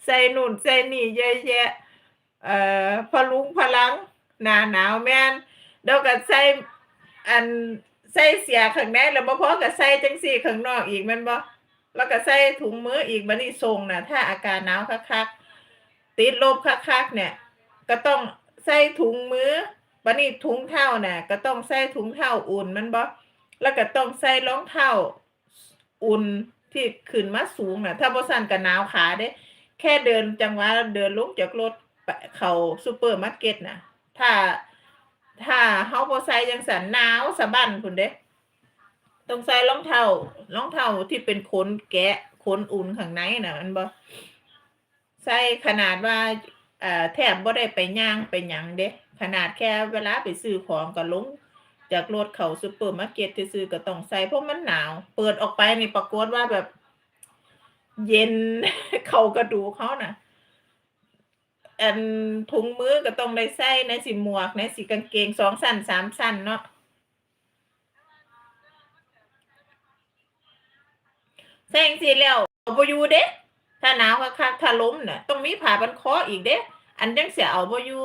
ໃສ່ນູ້ນໃສ່ນີ້ເຍາະແຍະ ເອີ ພະລຸງພະລັງ ໜ້າໜາວ ແມ່ນ ແລ້ວກໍໃສ່ ອັນ ໃສ່ເສື້ອຂ້າງໃນ ແລ້ວບໍ່ພໍກໍໃສ່ຈັ່ງຊີ້ຂ້າງນອກອີກ ແມ່ນບໍ່? ແລ້ວກໍໃສ່ຖົງມືອີກ ບາດນີ້ສົ່ງນະ ຖ້າອາກາດໜາວຄັກໆ ຕິດລົບຄັກໆ ເນີ້ຍ ກໍຕ້ອງໃສ່ຖົງມື ບາດນີ້ຖົງເທົ້ານະ ກໍຕ້ອງໃສ່ຖົງເທົ້າອຸ່ນ ແມ່ນບໍ່? ແລ້ວກໍຕ້ອງໃສ່ລອງເທົ້າ ອຸ່ນທີ່ຂຶ້ນມາສູງນະ ຖ້າບໍ່ຊັ້ນກໍໜາວຂາເດ້. ແຄ່ເດີນ ຈັ່ງວ່າເດີນລົງຈາກລົດ ໄປເຂົ້າຊຸບເປີມາເກັດນະ ຖ້າ ຖ້າເຮົາບໍ່ໃສ່ຈັ່ງຊັ້ນ ໜາວສະບັ້ນພຸ້ນເດ້. ຕ້ອງໃສ່ລອງເທົ້າ ລອງເທົ້າທີ່ເປັນຂົນແກະ ຂົນອຸ່ນຂ້າງໃນນະ ແມ່ນບໍ່? ໃສ່ຂະໜາດວ່າ ເອີ ແທບບໍ່ໄດ້ໄປຍ່າງໄປຫຍັງເດ້ ຂະໜາດແຄ່ເວລາໄປຊື້ຂອງກໍລົງຈາກລົດເຂົ້າຊຸບເປີມາເກັດຊື່ໆ ກໍຕ້ອງໃສ່ ເພາະມັນໜາວ. ເປີດອອກໄປນີ້ປາກົດວ່າແບບເຢັນເຂົ້າກະດູກເຮົານະ. ອັນ ຖົງມືກໍຕ້ອງໄດ້ໃສ່ ໃນຊິໝວກ ໃນຊິກາງເກງ ສອງຊັ້ນ ສາມຊັ້ນເນາະ. ໃສ່ຈັ່ງຊີ້ແລ້ວເອົາບໍ່ຢູ່ເດ້ ຖ້າໜາວຄັກໆ ຖ້າລົມນະ ຕ້ອງມີຜ້າພັນຄໍອີກເດ້ ອັນຈັ່ງຊິເອົາບໍ່ຢູ່.